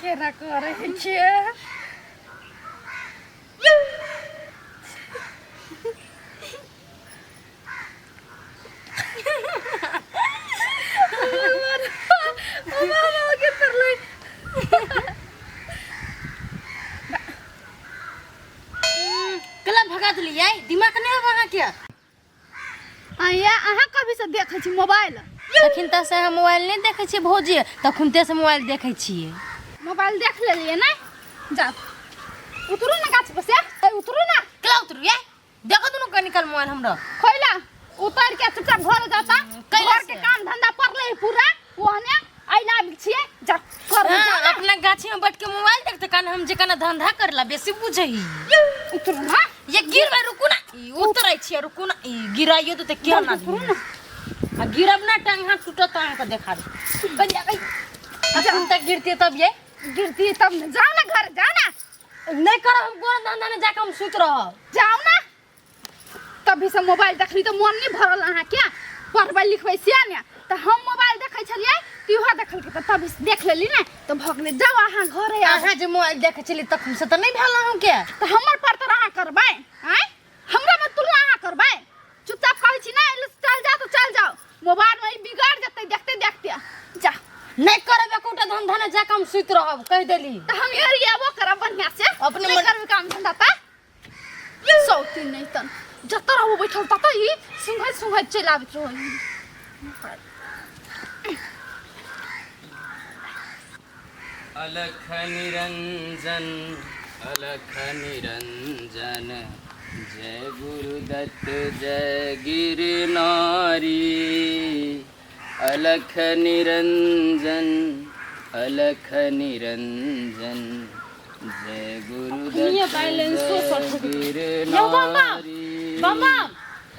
केना करै छियै? कला भगा देलियै, दिमाग नहि होब अहाँके। आया अहाँ कभी से देखै छी मोबाइल? तखन तऽ से हम मोबाइल नहि देखै छियै भौजी, तखनते से मोबाइल देखै छियै। मोबाइल देख लेलियै ने? जाउ उतरू ने गाछ पर से, ए, उतरू ने। कला उतरू ये? देखो दुनू कनी काल मोबाइल हमरा। खोइला उतर के चुपचाप घर जाता। कैला घर के से? काम धंधा पड़ले है पूरा, ओहने अइला आबि छियै जा कर। हाँ, अपना गाछी में बैठ के मोबाइल देखते कान हम जे कना धंधा करला बेसी बुझही। उतरू ना। ये गिरबै, रुकू ना, ई उतरै छियै, रुकू ना, ई गिराइयो देतै केना? उतरू ना। आ गिरब ना, टांग हाथ टूटत अहाँके देखा दे। अखन तक गिरती तब ये गिरती तब ने। जाओ ना घर, जाओ ना। नहीं करब हम कोनो धंधा, नहीं जाके हम सुति रहब। जाओ ना। तभी से मोबाइल देखली तऽ मोन नहीं भरल अहाँ के, पढ़बै लिखबै से ने। तऽ हम मोबाइल देखै छलियै तऽ इहो देखलकै, तऽ तभी से देख लेली ने तऽ भऽ गेलै। जाओ अहाँ घरे आब। अहाँ जे मोबाइल देखै छलियै तखन से तऽ नहि भेल अहूँके। तऽ हमर पर तऽ अहाँ करबै? आँय, हमरा में तुलना अहाँ करबै? चुपचाप कहै छी ने चल जाओ तऽ चल जाओ। मोबाइल में ई बिगड़ जेतै देखते देखते, जा। नहीं करब एकोटा धंधा, नहीं जाके हम सुति रहब, कहि देली। तऽ हम एरियाबो करब बढ़िआँ से। अपने नहि मन- करबै काम धंधा तऽ सौतीन नहि तन जतऽ रहू बैठल ततऽ ई सुंघैत सुंघैत चलि आबैत रहू। अलख निरंजन अलख निरंजन जय गुरुदत्त जय गिरनारी, अलख निरंजन अलख निरंजन जय अखनिये गुरुदत्त बैलेंसो जय सठ गेल। यौ बम बम, गिरनारी बम बम।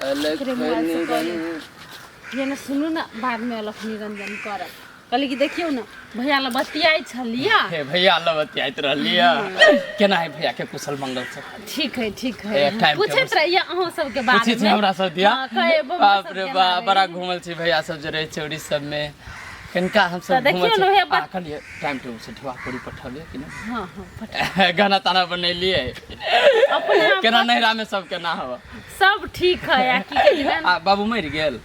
अलख एकरे मोबाइल से कऽ ले। निरंजन। ये ने सुनू ने, बादमे अलख निरंजन करब। कहली कि देखियौ ने, भैया लग बतियाइ छलियै। हे भैया लग बतियाइत रहलियै, केना है भैया के कुशल मंगल सब? ठीक है, ठीक ए, है। टाइम पूछैत टेबल रहियै अहूँ सबके बारे पूछै छै में। हमरा सब दिया। हाँ, कहे बम बाप सब रे केना बा, रहै। बड़ा घूमल छी भैया सब जे रहै छै उड़ी सब में, कनिका हम तऽ सब देखियौ घूमल ने, छी। उहे आ कहलियै टाइम टेबल से ढुआ पूरी पठलियै कि नहि? हाँ हाँ, पठा। गाना ताना बनेलियै? अपने आप। केना नैहरा में सब केना हवा? सब ठीक है। आ की कहै छै? आ बाबू मरि गेल?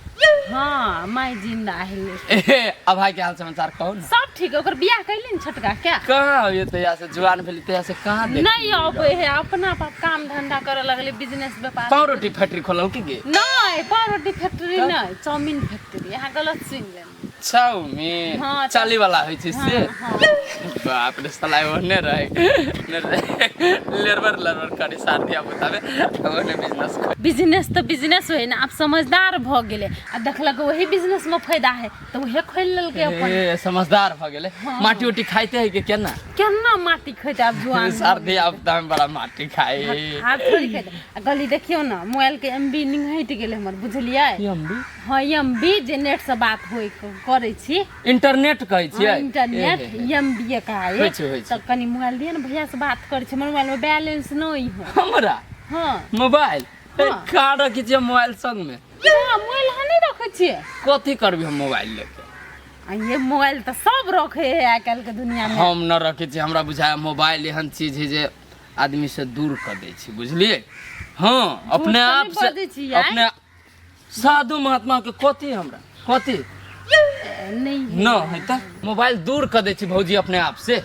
हाँ, माय जिंदा है। ए, अब भाई के हाल समाचार कहू ने। सब ठीक है। ओकर बियाह कैली ने छोटका के? कहाँ अबियै, तहिया से जुआन भेली तहिया से कहाँ देख। नहीं अबै है, अपना बाप काम धंधा करे लगले, बिजनेस व्यापार। पाव रोटी फैक्ट्री खोलल की गे? नहीं, पावरोटी फैक्ट्री नहीं, चाउमीन फैक्ट्री। यहाँ गलत सुन लेने। चाउमीन? हाँ, चाली वाला होइ छै से? हाँ। बाप रे, साला ओहने रहे लेरबर लेरबर करे सार दिया बताबे, ओहने बिजनेस कर। बिजनेस तऽ बिजनेस होइ ने, आब समझदार भऽ गेलै आ देखलक वही बिजनेस में फायदा है तऽ उहे खोलि लेलकै अपन। ए, समझदार भ गेलै। माटी उटी खाइते है कि केना? केना माटी खैतै, आब जुआन सार दिया अब बड़ा माटी खाई। आब थोड़ी खैतै। आ गली देखियौ ने, मोबाइल के एम बी निंघटि गेलै हमर, बुझलियै? एमबी? हाँ, एम बी जे नेट से बात होइ करै छी। इंटरनेट कहै छियै? इंटरनेट। ए, हे, हे। एम बी कहाय। होइ छै, होइ छै। तऽ कनि मोबाइल दिअ ने, भैया से बात करै छी, हमर मोबाइल में बैलेंस नहि है। हमरा? हाँ। मोबाइल? हाँ। कहाँ रखै छियै मोबाइल संग में? हाँ, मोबाइल अहाँ नहि रखै छियै? कथी करबी हम मोबाइल लेके? आ ये मोबाइल तऽ सब रखे है आइ काल्हि के दुनिया में। हम न रखै छियै। हमरा बुझाय मोबाइल एहन चीज है जे आदमी से दूर कर दै छै, बुझलियै? हाँ, अपने तऽ आप नहि से बजै छी आइ। अपने साधु महात्मा के कथी, हमरा कथी? नहीं। न है तऽ मोबाइल दूर कर दै छै भौजी अपने आप से।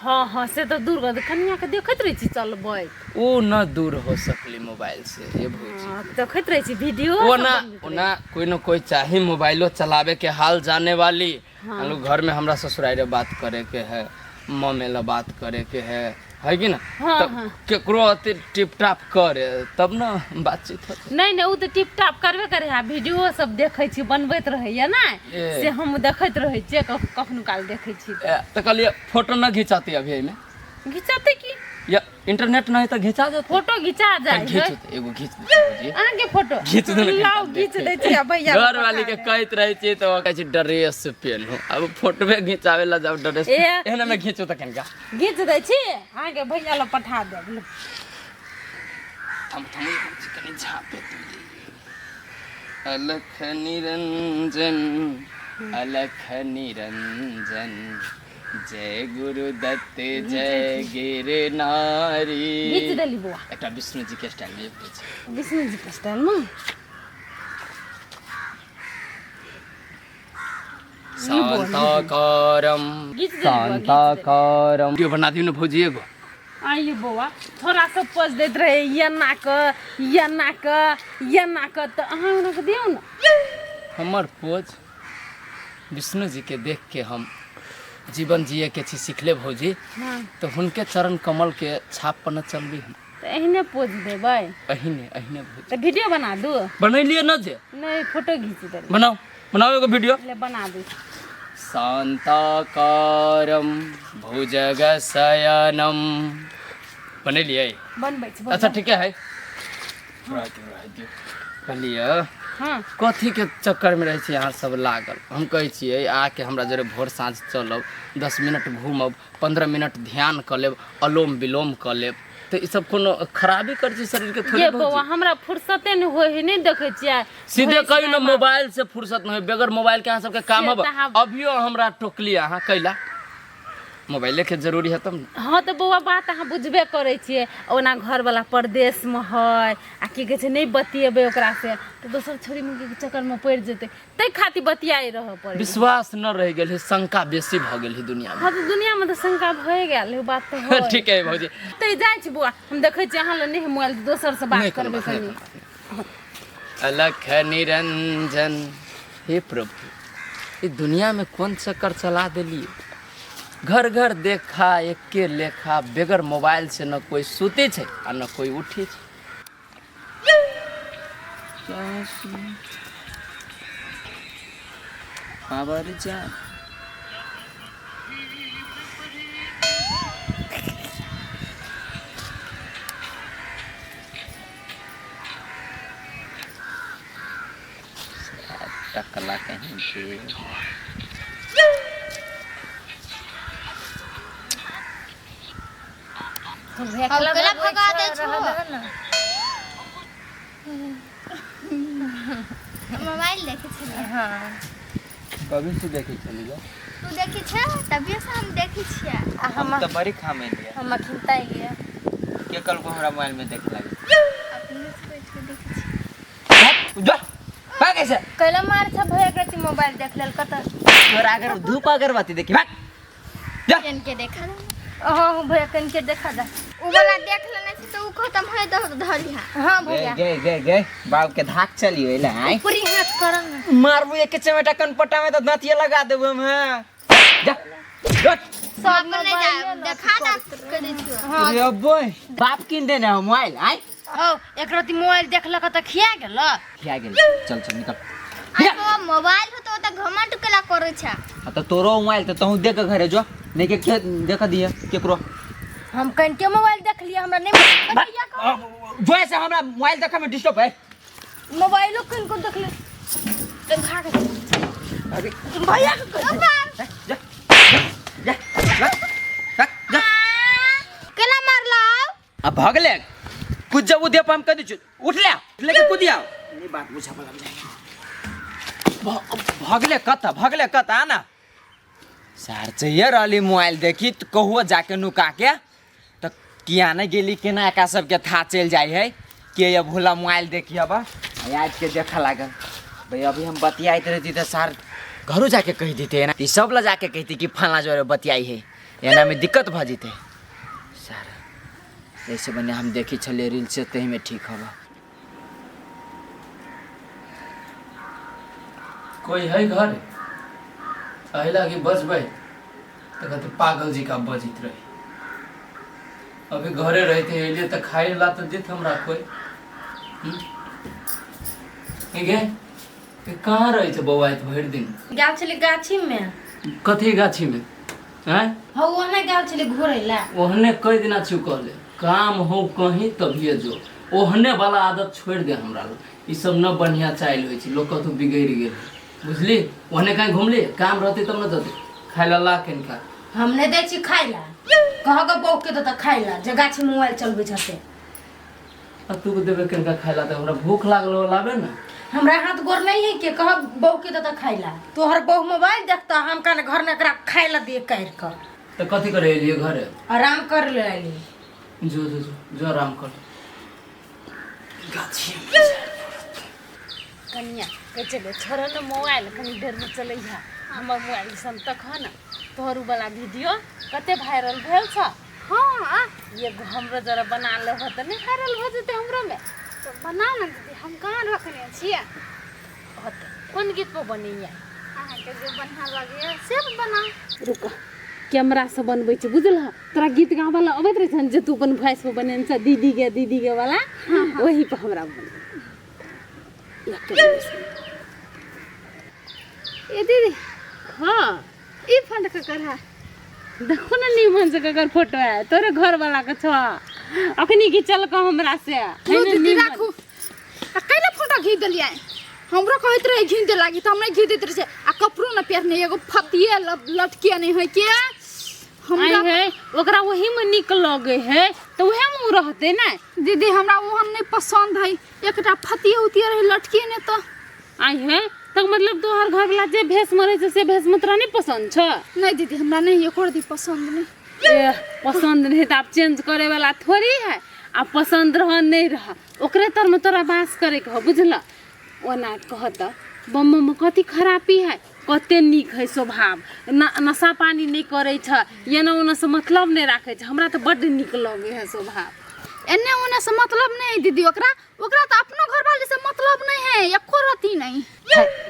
हाँ हाँ, से तऽ दूर कर दे। कनिया के देखैत रहै छी चलबैत। ओ न दूर हो सकली मोबाइल से ये भौजी। हाँ, देखैत रहै छी वीडियो वो सब ना बनबैत ओना कोई न कोई चाही मोबाइलो चलावे के हाल जाने वाली। हम लोग घर में हमरा ससुराल बात करे के है, मम्मी ला बात करे के है है कि ना? हाँ, तब हाँ। केकरो अति टिप टाप करे तब ना बातचीत होते। नहीं नहीं, ओ तऽ टिप टाप करबे करे है, वीडियो सब देखै छी बनबैत रहैया ने। ए। से हम देखैत रहै छियै, कखनो काल देखै छी। ए, तऽ कहलियै फोटो न घिचाती अभी एहिमे? घिचतै की? या इंटरनेट नहीं तऽ घिचा जेतै। फोटो घिचा जाइ घिच है। देतै, एगो घिच देतै भौजी। अहाँके फोटो घीच दे ने। लाउ, घीच दै छी आ भैया घर वाली के कहैत रहै छियै तऽ ओ कहै छै ड्रेस पेनहु। अब फोटोवे घिचावे ला जाउ ड्रेस ए। एहने में घिचू तऽ कनिका। घीच दै छी, अहाँके भैया लग पठा देब। थम थम, कनि झापे तू। अलख निरंजन अलख निरंजन जय गुरुदत्त जय गिरनारी। घीच देली बौआ। एकटा विष्णु जी के स्टाइल में होइ छै। विष्णु जी के स्टाइल में। शांताकारम घीच देली बौआ, घीच देली। शांताकारम। वीडियो बना दियौ ने भौजी एगो। आइए बौआ, थोड़ा सा पोज दैत रहे एना क एना क एना क, तऽ अहाँ हमरा के दियौ ने। हमर पोज विष्णु जी के देख के हम जीवन जिए के छी सिखले भौजी। हाँ। तो हुनके चरण कमल के छाप पर न चलबी हम। तऽ एहने पोज देबै। अहिने अहिने भौजी। तऽ वीडियो बना दू। बनेलिए न जे? नहीं, फोटो घीच देली। बनाओ बनाओ एगो वीडियो। ले बना दू। शांताकारम भुजगशयनम बनेलिए? बनबै छी। अच्छा ठीके है, रह दियौ रह दियौ। कहलियै हाँ। कथी के चक्कर में रहै छी अहाँ सब लागल? हम कहै छियै आके हमरा जरे भोर साँझ चलब, 10 मिनट घूमब, 15 मिनट ध्यान कऽ लेब, अलोम विलोम कऽ लेब, तऽ ई सब कोनो खराबी करै छै शरीर के थोड़े? ये बौआ, हमरा फुर्सते नहि होइ है, नहि देखै छियै? सीधे कहियो ने मोबाइल से फुर्सत नहीं होय, बगैर मोबाइल के अहाँ सबके काम से हब? तऽ हम- अभियो हमरा टोकली अहाँ कैला? मोबाइले के जरूरी है तब ने। हाँ तऽ बौआ, बात अहाँ बुझबे करै छियै। ओना घरवला परदेशमे है आ की कहै छै, नहि बतियेबै ओकरासँ तऽ दोसर छोरी मुँहके चक्करमे पड़ि जेतै, ताहि खातिर बतियाइ रहऽ पड़ै। विश्वास न रहि गेल है, शंका बेसी भऽ गेल है दुनिया में। हाँ तऽ दुनियामे तऽ शंका भए गेल है, बात तऽ है। ठीक है भौजी। तऽ जाइ छी बौआ, हम देखै छी अहाँ लग नहि है मोबाइल तऽ दोसरसँ बात नहि कोनो करबै बात, नहि कनि। कोनो बात। अलख निरंजन। हे प्रभु, ई दुनिया में कौन चक्कर चला देलिए? घर घर देखा एके लेखा, बगैर मोबाइल से न कोई सुते छै आ न कोई उठे छै। पावर जा टकला कहीं के। केला भगा दै छो। मोबाइल देखे छलियै। कभी से देखै छलियै? तू देखै छ तभिए से हम देखै छियै। हम तऽ बड़ी खामे लिया। हम अखिनता एलियै। के कल को हमरा मोबाइल में देख लागे? अपने से बैठ के देखै छियै। जा भाग ऐसे। कैला मार छ भैया के मोबाइल देख लेल कत? तोरा अगर धूप अगरबत्ती देखी, भाग जा। कन के देखा दे। हाँ भैया, कन के देखा दे। उ वाला देख लेने छै तऽ उ खत्म है दह धरिहा। हाँ भैया। गे गे गे, बाप के धाक चली ओइला आय। पूरी हाथ करम ना। मारबू एक चमेटा कनपटा में तो दांतिया लगा देबू हम। हां जा जा। सब नहीं जा देखा दा कर दै छियो। अरे अब्बे, बाप किन देने हो मोबाइल आय? ओ एक रति मोबाइल देखलक तऽ खिया गेल। खिया गेल। चल चल निकल। आ तो मोबाइल हो तो ओतऽ घमंड केला करै छै। हाँ तो तोरो मोबाइल तो तहु देख के घरे जो नहीं के खेत देख दिए केकरो। हम कन के मोबाइल देख लिया, हमरा नहीं भैया को जो ऐसे हमरा मोबाइल देखे में डिस्टर्ब है। मोबाइलो कन को देख ले खा के। अभी भैया के कह। जा जा जा जा जा। केला मारला? अब भगले कुछ जब दे हम कह दी उठ ले लेके कूद आओ। नहीं बात बुझा लग जाएगा। भगले कत भगले कत आना सार चाहिए रहली मोबाइल देखी तो कहुआ जाके नुका के तो किया नहीं गेली, केना एका सबके था चल जाए है के ये भोला मोबाइल देखी। अब आज के देखा लागल भाई, अभी हम बतियाइत रहती तो सार घरों जाके कह देते ना, सब ला जाके कहती कि फला जो बतियाई है, एना में दिक्कत भ जीते सार। ऐसे बने हम देखी छले रील से तही में ठीक हवा। कोई है घर? अहिला कि बजबै तऽ कहते पागल जी का बजित रही। अभी घरे रहते एलिए तऽ खाए ला तऽ देत हमरा कोई। गे कहाँ रहै छै बौआ भरि दिन? गेल छली गाछी में। कथी गाछी में? हैं हौ ओहने गेल छली घुरै ला। ओहने कई दिना चुकले काम हो कहीं तभिए जो ओहने वाला आदत छोड़ दे हमरा लोग। ई सब न बढ़िया चाइल होइ छै, लोग कतौ बिगड़ि गेल बुझली। ओहने कहीं घुमली काम रहते तब न जते खाय ला ला केनका। हम नहीं दै छी खाय ला, कह के बौक के देता खाय ला जे गाछी मोबाइल चलबै छते। आ तू के देबे केनका खाय ला? त हमरा भूख लागल हो लाबे ना। हमरा हाथ गोर नहीं है के कह बहू के देता खाइला। तोहर बहू मोबाइल देखता, हम कान घर में एकरा खाइला दे कर के। तो कथी करे एलिए घरे? आराम कर ले आली। जो जो जो जो आराम कर। गाछी में कनिया कहै छलै छोड़ न मोबाइल कनी देर में चलै है, हमर मोबाइल सन तक ह न तोहर उ वाला वीडियो कते वायरल भेल छ। हाँ एगो हमरो जरा बना लेबह तऽ नहि वायरल भऽ जेतै हमरो में? तो बना न दीदी, हम कहाँ रखने छियै। होतै। कोन गीत पर बनैया? अहाँके जे बढ़िआँ लगैए से बना। रुक, कैमरा से बनबै छै बुझलह? तोरा गीत गाबऽ लए अबैत रहै छन जे तू अपन वॉइस पर बनेने छ दीदी गे दीदी गे वाला, ओही पर हमरा बन। ए दीदी। हाँ ई फंड ककर है? देखो न नीमन से ककर फोटो है, तोरे घर वाला के छ अखनी घिचलक हमरा से। लू दीदी राखू। आ कैला फोटो घीच देलियै? हमरो कहैत रहे घीच दे लागी तऽ हम नहि घीच दैत रहै। आ कपड़ो न पहिरने एगो फतिये लटके नहि है के हमरा है, ओकरा वही में नीक लगे है तऽ उहे में उ रहतै ने। दीदी हमरा ओहन नहि पसंद है, एकटा फतिये उतिये रहे लटके ने तऽ। आइ है तक मतलब तोहर घर वाला जे भेष में रहै छै से भेष में तोरा नहि पसंद छ? नहीं दीदी हमरा नहीं एको रत्ती पसंद नहीं। ए पसंद नहीं तऽ आब चेंज करे वाला थोड़ी है, आ पसंद रह नहीं रह ओकरे तर में तोरा बास करे के हो बुझल। ओना कहत बम में कथी खराबी है, कते नीक है स्वभाव, नशा पानी नहीं करे छ, एना ओना से मतलब नहीं राखे छ, हमरा तऽ बड्ड नीक लगे है स्वभाव। एने ओने से मतलब नहीं दीदी, ओकरा ओकरा तऽ अपनो घरवाली से मतलब नहीं है एको रत्ती नहीं।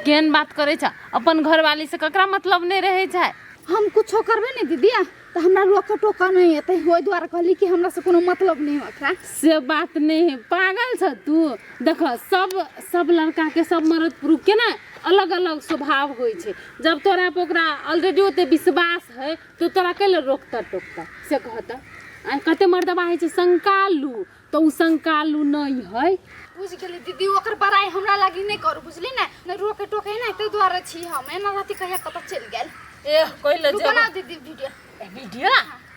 केहन बात करे छ, अपन घरवाली से ककरा मतलब नहीं रहे छै? हम कुछो करबे नहीं दीदी तऽ हमरा रोक टोका नहीं हेतै, ओहि दुआरे कहली कि हमरा से कोनो मतलब नहीं ओकरा। से बात नहीं है, पागल छ तू। देख सब सब लड़का के सब मर्द पुरुष के ना अलग अलग स्वभाव होइ छै, जब तोरा पर ओकरा ऑलरेडी ओते विश्वास है तो तोरा कैले रोकता टोकता से कहता? आ कते मर्दबा होइ छै शंकालु, तऽ उ शंकालु नहीं है। बुझ गेली दीदी, ओकर बड़ाई हमरा लागी नहीं करू बुझली ने, नहि रोके टोके ने ताहि दुआरे छी हम, एना रहती कहिया कतऽ चलि गेल। ए कहिले रुको ना दीदी वीडियो वीडियो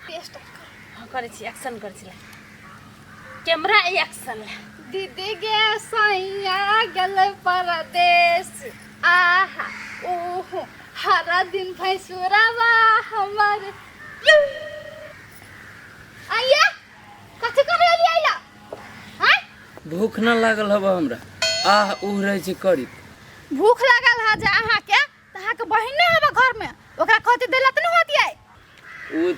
टेस्ट कर। हाँ करै छी, एक्शन करै छी, कैमरा एक्शन। दीदी गे सैया गेल परदेश, आहा ओहो हरा दिन भैंसुरवा हमर। आइया कथी करे एलियै आइला? हाँ भूख न लागल हब हमरा, आह उह रहै छै करीब। भूख लागल है जे अहाँके तऽ अहाँके बहिन नहि हबे घर में, ओकरा कथी देला तऽ नहि होतियै? उ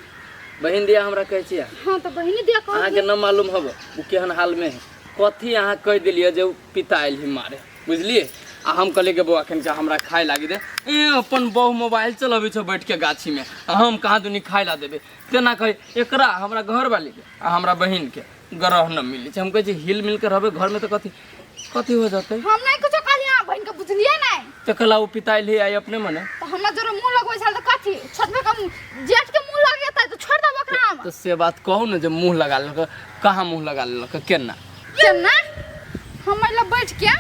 बहिन दिया हमरा कहै छियै। हाँ तऽ बहिन दिया कहै। अहाँके न मालूम हब उ केहन हाल में है, कथी अहाँ कहि देलियै जे उ पिता आयल ही मारे बुझलियै? आ हम कहलियै के बौआ एखन हमरा खाय लागी दे, ए अपन बहु मोबाइल चलबै छौ बैठ के गाछी में, आ हम कहाँ दुनी खाय ला देबै तेना कही। एकरा हमरा घरवाली के आ हमरा बहिन के ग्रह न मिलै छै। हम कहै छी हिल मिल के रहबै घर में तऽ कथी कथी हो जतै? हम नहीं कुछो कहलियै अहाँ बहिन के बुझलियै नहीं? तऽ कहला उ पिता आयल ही आई अपने मने। तऽ हमरा जरा मुँह लगबै छल तऽ कथी छोटबे के मुँह, जेठ के मुँह लगेतै तऽ छोड़ि देब ओकरा हम। तऽ से बात कहू ने जे मुँह लगा लेलक, कहाँ मुँह लगा लेलक केना? केना? हम एहि लए बैठ के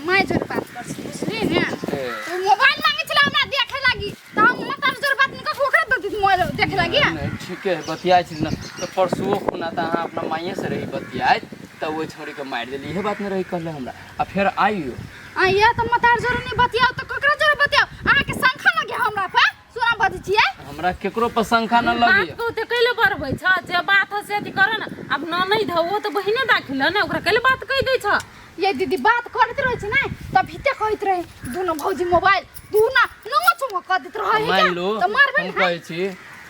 माय जोर बात कर छी बुझलियै ने? ओ मोबाइल मांगे छलै हमरा देखे लागी तऽ हम माता जोर बात नहीं कऽ ओकरा दऽ दी मोबाइल देखे लागी। नहीं ठीके है, बतियाइ छी ने तऽ परसुओ खुना तऽ अहाँ अपना माइए से रही बतियाइत तऽ ओहि छोड़ीके मारि देली, इहे बात नहि रही कहले हमरा। आ फेर आइयो आइया तऽ माता जोर नहीं बतियाउ तऽ ककरा जोर बतियाउ? अहाँके शंखा लगे हमरा पर सोना बजै छियै? हमरा केकरो पर शंखा न बात लगैया। कहू तऽ कैले बढ़बै छ, जे बात है से अथी कर न। आब न नहीं धो ओ तऽ बहिने दाखिल ने, ओकरा कैले बात कहि दै छ? ये दीदी बात करैत रहै छै ने तब हिते कहैत रहे दुनू भौजी मोबाइल दूना नंगो चुंगो कऽ दैत रहै है मान लू तऽ मारबै हम ने। कहै छी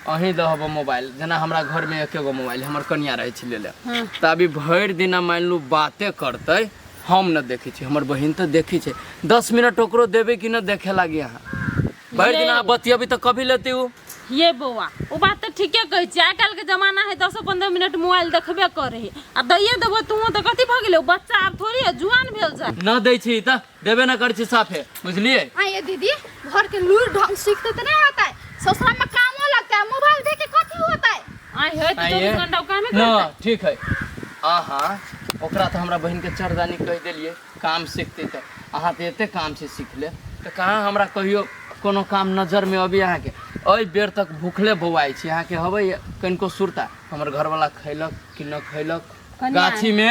अहीं दहब मोबाइल, जेना हमरा घर में एके गो मोबाइल हमर कनिया रहै छै लेले, तऽ अभी भरि दिना मान लू बाते करतै हम न देखै छी, हमर बहिन तऽ देखै छै। 10 मिनट ओकरो देबै कि न देखे लागी? अहाँ भरि दिन अहाँ बतियेबै तऽ कभी लेतै उ? ये बौआ ओ बात तऽ ठीके कहै छी, आइ काल्हिके जमाना है 10-15 मिनट मोबाइल देखबे करे है, आ दैये देबो तू तऽ कथी भऽ गेलै? बच्चा आब थोड़ी है, जुआन भेल छै। न दै छी तऽ देबे न करै छी साफे बुझलियै? आइए दीदी घर के लूर ढंग सीखते तऽ नहीं होता है, ससुरा में कामो लगता है, मोबाइल देख के कथी होता है? आइ है तऽ आइए। 24 घंटा कामे न करतै। ठीक है, अहाँ ओकरा तऽ हमरा बहिनके चरदानी कहि देलियै काम सीखतै तऽ अहाँ तऽ एते काम से सीखले तऽ कहाँ हमरा कहियो कोनो काम नजरमे अभी अहाँके एहि बेर तक भूखले बौआइ छी अहाँके हबै कनिको सुरता हमर घरवाला खैलक कि न खैलक? कनिया। गाछीमे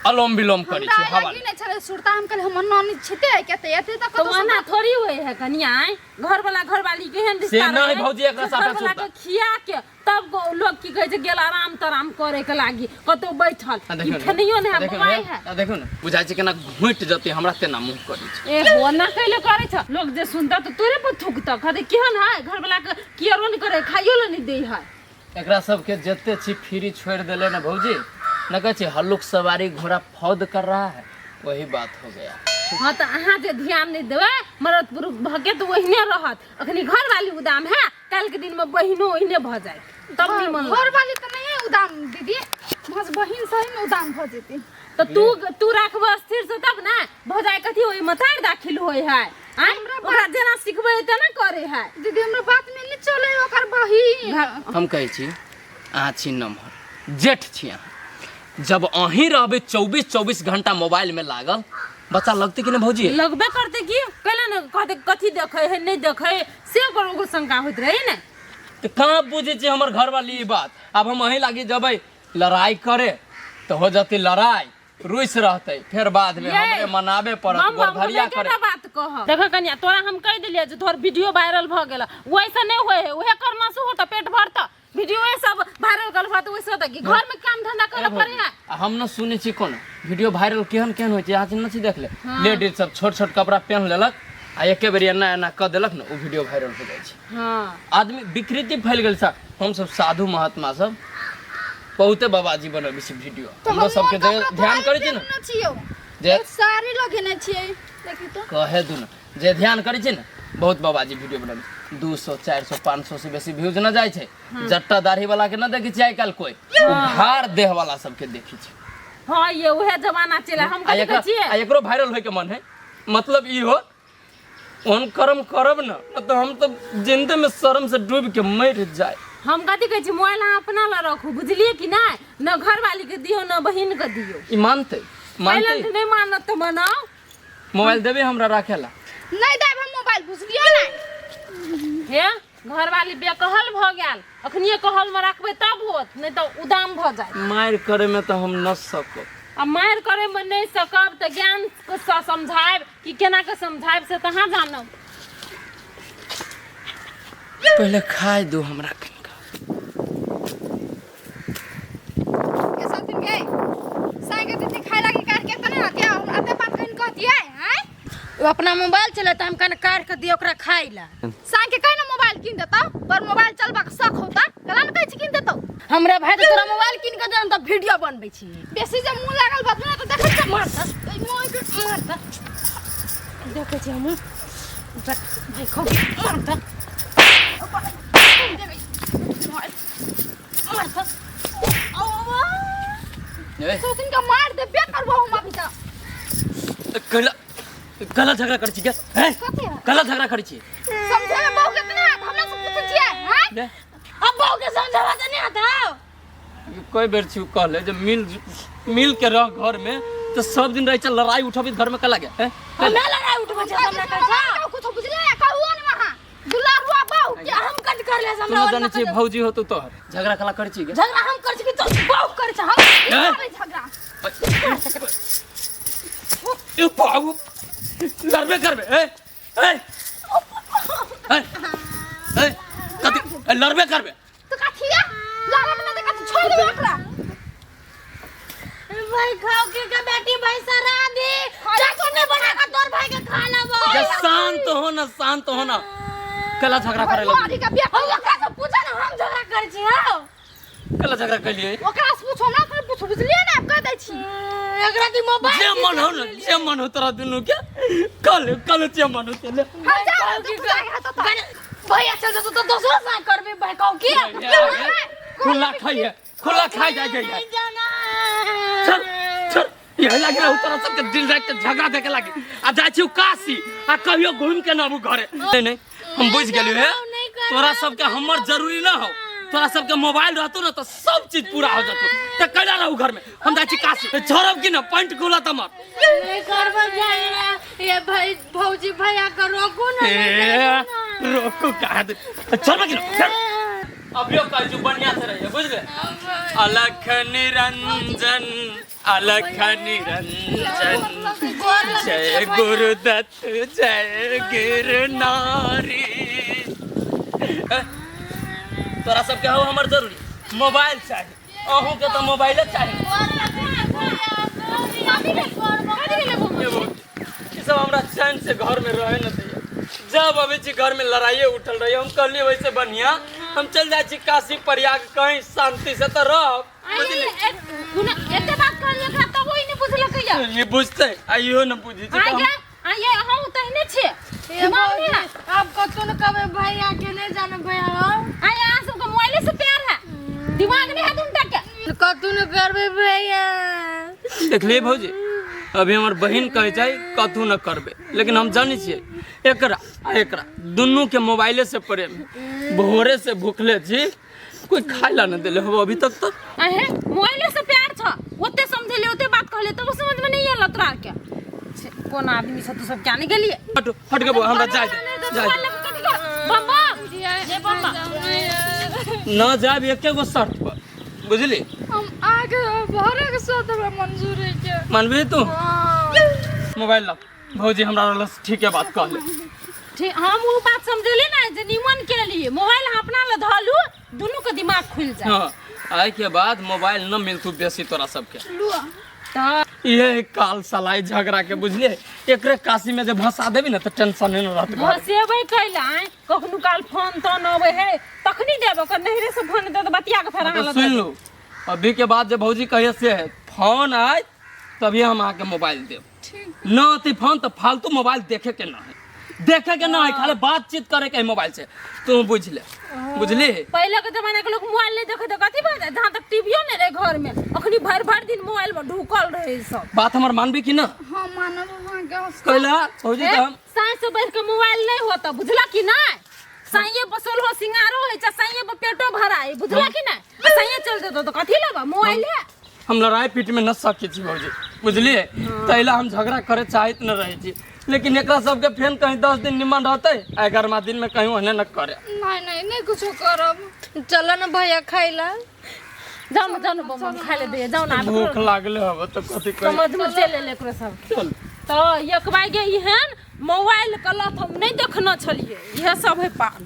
अलोम विलोम करै हमरा छै हवा लागी नहि छलै सुरता, हम कहलियै हमर नानी छिते के तऽ एते तऽ तो कतौ ओना थोड़ी होए है कनिया, आँय घर वाला घर वाली केहन से रिश्ता नहि रहै? भौजी, एकरा से साथे घरवाला सुरता। के खिया के तब लोग की कहै छै गेल आराम तराम करे के लागी कतौ बैठल आ ई देखियौ ने, खेनैयो नहि आ है देखियौ ने, मोबाइल है। आ देखियौ ने, बुझाइ छै केना घुटि जेतै हमरा तेना मुँह करै छै। ए हो ना कैले करे छ, लोग जे सुनता तो तोरे पर थूकता, कहते केहन है घर वाला के केयरो नहीं करे, खाइयो ले नहीं दे है। एकरा सबके जते छी फ्री छोड़ि देले ने भौजी, न कहै छै हल्लुक सवारी घोड़ा फौद कर रहा है, वही बात हो गया। हाँ तो अहाँ जे ध्यान नहीं देबै मरद पुरुष भके तो ओहिने रहत, अखनी घर वाली उदाम है, काल्हि के दिन में बहिनो ओहिने भऽ जाए तब निमन। घर वाली तऽ नहीं उदाम दीदी, बस बहिन सही में उदाम भऽ जेतै। तो तू तू राखबह स्थिर से तब ने भऽ जाए, कथी ओहि मतार दाखिल होय है, आँय ओकरा जेना सिखबै तेना करे है। दीदी हमरा बात में नहीं चले ओकर बहिन। हम कहै छी अहाँ छी नमहर जेठ छी अहाँ, जब अहीं रहबै 24-24 घंटा मोबाइल में लागल, बच्चा लगतै कि नहि भौजी? लगबे करते की, कैला ने कहते कथी देखै है नहीं देखै, से ओकर ओकर शंका होइत रहे ने। तऽ कहाँ बुझै छै हमर घरवाली ई बात। आब हम अहीं लागी जबै लड़ाई करे तऽ हो जतै लड़ाई, रुसि रहतै, फेर बाद में ये, हमरे मनाबे पड़त, हम गोरधरिया हम करे। एकटा बात कहब, देख कनिया तोरा हम कहि देलियै जे तोहर वीडियो वायरल भऽ गेल, वैसे नहि होइ है, उहे करना से होता पेट भरता, वीडियो सब वायरल करल होता वैसे होता कि घर में काम धंधा करे पड़े है। आ हम न सुनै छी कोनो वीडियो वायरल केहन केहन होइ छै, अहाँ न छी देखले? लेडीज सब छोट छोट कपड़ा पहन लेलक आ एके बेर एना एना कऽ देलक ने, ओ वीडियो वायरल हो जाइ छै। हाँ आदमी विकृति फैल गेल छै। हम सब साधु महात्मा सब बहुते बाबाजी बनबै छै वीडियो, हमरो सबके जे ध्यान करै छै ने छियौ जे साड़ी लगेने छियै देखी तो कहे दू ने, जे ध्यान करै छै ने बहुत बाबाजी वीडियो बनबै छै, 200 400 500 से बेसी व्यूज न जाइ छै। जट्टा दाढ़ी वाला के न देखै छै आइ काल्हि कोइ, उघार देह वाला सबके देखै छै। हाँ ये उहे जमाना चले, हम आ कथी एकरा कहै छियै आ एकरो वायरल होय के मन है, मतलब ई हो ओहन कर्म करब न, न तऽ हम तऽ जिंदे में शर्म से डूब के मर जाए। हम कथी कहै छी मोबाइल अहाँ अपना लग रखू, बुझलियै कि नहि? न घरवाली के दियौ न बहिन के दियौ। ई मानतै? मानतै? पहिले नहि मानत तऽ मनाउ। मोबाइल देबे हमरा राखे ला? नहीं देब हम मोबाइल, बुझलियै ने? हे घरवाली बेकहल भऽ गेल, अखनिये कहल में रखबै तब होत, नहीं तऽ उदाम भऽ जायत। मारि करे में तऽ हम न सकब। आ मारि करे में नहीं सकब तऽ ज्ञान से समझायब कि केना के समझायब से तऽ अहाँ जानब। पहले खाय दू हमरा कनिका। के साथिन गए सागे दीदी खाय लागी काट के तने हतिया हम अते बात कहिन कहतियै हैं। ओ अपना मोबाइल चलाता, हम कन काट के दियो ओकरा खाइ ला। सागे के कहि ना मोबाइल किन देता, पर मोबाइल चलबा के शौक होता कला न कहै छी किन देतौ। हमरा भाई तो तोरा मोबाइल किन के देन त वीडियो बनबै छी। बेसी जे मुंह लागल बात ना तऽ देखै छी मारता, ए मुंह के मारता। देखै छी हम भाई खौ मारता मारता। ए, सोचिन के मार देबे करबो हम अभी तऽ। कला कला झगड़ा करै छी के हैं? कथी है? कला झगड़ा करै छी? समझे में बहु कितना हाथ हमरा से पूछै छियै हैं? ले, अब बहू के समझावा त नहीं आता। कई बेर छी कहले जे मिल मिल के रह घर में, तो सब दिन रहे छै लड़ाई उठबी घर में कला के हैं? हमे लड़ाई उठबै छै हमरा कहै छै कुछ बुझलियै ना कहू ने वहां दुलारुआ बहु के हम कट कर ले तू हमरा न जानै छी भौजी हो तू तोहर झगड़ा कला करै छी के? झगड़ा हम कर छी कि तो बहू कर छै हम हैं? करे झगड़ा। ए बाबू लड़बे करबे, ए ए ए ए कथी ए, लड़बे करबे तो कथिया लड़ब ना तऽ कथी छोड़ देबै ओकरा। भाई खाओ के के बेटी भाई सरा दे चाकू ने बना के तोर भाई के खा लेबो। जे शांत हो ना, शांत हो ना, कला झगड़ा करे लगी। मारी के बियाह हम ओकरा से पूछा ना हम झगड़ा करै छी हौ? कला झगड़ा कलिए ओकरा से पूछो हमरा से पूछो, बुझलियै ना? कह दै छी एकरा की मोबाइल जे मन हो ना, जे मन हो तोरा दुनू के कल कल जे मन हो चले। हम जा तो पूछा के हाथ तो भैया चल जतो तो दोसरो सा करबे भाई कहू की खुला खाइए, खुला खाई जाए जाए नहीं जाना। चल चल यही लागे रहू तोरा सबके दिल रात के झगड़ा देखे लागे आ जाइ छी काशी आ कहियो घूम के ना आबू घरे। नहीं नहीं हम बुझ गेलियो हे, तोरा सबके हमर जरूरी ना हो, तोरा सबके मोबाइल रहतो ना तो सब चीज पूरा हो जतो, त कैला रहू घर में। हम जाइ छी काशी, छोड़ब कि ना पैंट खुला तमर नहीं करबो झगड़ा ये भाई भौजी भैया के रोकू ना। ए रोकू कहा दे, छोड़ब कि ना? छोड़। अभियो कहै छी बढ़िया से रहिए, बुझले? अलख निरंजन अलख निरंजन जय गुरुदत्त जय गिरनारी। तोरा सबके हो हमर जरूरी मोबाइल चाही, अहूँ के तो मोबाइले चाही। ई सब हमरा चैन से घर में रहे न दैया। जब अबै छी घर में लड़ाइए उठल रही। हम कहलिए वैसे बढ़िया हम चल जाइ छी काशी प्रयाग, कहीं शांति से तो रहब। बुझली? एते बात कहलिए एकरा तब ओइ नहीं बुझलकै या। ई बुझतै आ इहो न बुझै छै। आइ गे आइ हम तहने छियै। दिमाग नहीं है। आप कतो न कहबे भैया के नहीं जाने भैया हो। आइ अहाँ सबके मोबाइले से प्यार है, दिमाग नहीं है दुनटा के। कतो न करबे भैया। देखलिए भौजी, अभी हमर बहिन कहै छै कथू न करबे, लेकिन हम जानै छियै एकरा आ एकरा दुनू के मोबाइले से प्रेम है। भोरे से भूखले छी, कोई खाय ला न देले हो अभी तक तो। अहे मोबाइले से प्यार छ, ओते समझेले ओते बात कहले तब समझ में नहीं आयल तोरा के। छे, कोन आदमी से तू सब क्या नहीं गेलिए? हट हट के बो, हमरा जाय दे, जाय दे। बम बम ये बम बम न जाब एके गो शर्त पर, बुझली? हम आगे भरे के साथ हमरा मंजूर है के। मानबी तू? मोबाइल ला भौजी, हमरा रहल से ठीके बात कहले। ठीक, हम वो बात समझेले ना जे निमन के लिए मोबाइल हम अपना ल धलू, दुनू के दिमाग खुल जाए। हाँ, आइ के बाद मोबाइल न मिलतू बेसी तोरा सबके। त ये काल सलाई झगड़ा के बुझलिए, एकरे काशी में जे भसा देबी ना तो टेंशन न रहत घर। भसेबै कैला आँय? कखनो काल फोन तोन अबै है तखनी देब, ओकर नहिरे से फोन दे त बतिया के फेर अहाँ तो लग सुन लो, अभी के बाद जे भौजी कहिए से है फोन आए तभी हम अहाँके मोबाइल देब। न अति फोन तो फालतू मोबाइल देखे के ना है, देखे के ना है, खाली बातचीत करे के है मोबाइल से। तू बुझ ले, बुझली? पहले के जमाना के लोग मोबाइल नहीं देखे तो कथी बात है, जहाँ तक टीवीओ नहीं रहे घर में, अखनी भर भर दिन मोबाइल में ढुकल रहे सब। बात हमर मानबी कि ना? हाँ मानब अहाँके। कैला भौजी तो हम साँझ से बैठ के मोबाइल नहीं होता, बुझला कि ना? साइये बसोल हो सिंगारो है, चाहे साइये पर पेटो भरा है, बुझला कि ना? साइये चल देतो तो कथी लेबा मोबाइल है। हम लड़ाई पीट में न सकै छी भौजी, बुझलिए? तैला हम झगड़ा करे चाहत न रहे छी, लेकिन एकरा सबके फेन कहीं 10 दिन निमन रहते आ 11वां दिन में कहीं ओहने न करे। नहीं नहीं नहीं कुछो करब। चलो ना भैया खाइला। जाओ ना, जाओ ना बम बम खाइ ले दे, जाओ ना। भूख लागले हब तो कथी कही? समझ में चल ले एकरो सब। चल। तो एक बार गे एहन मोबाइल के लत हम नहीं देखने छलिए, इहे सब है पागल।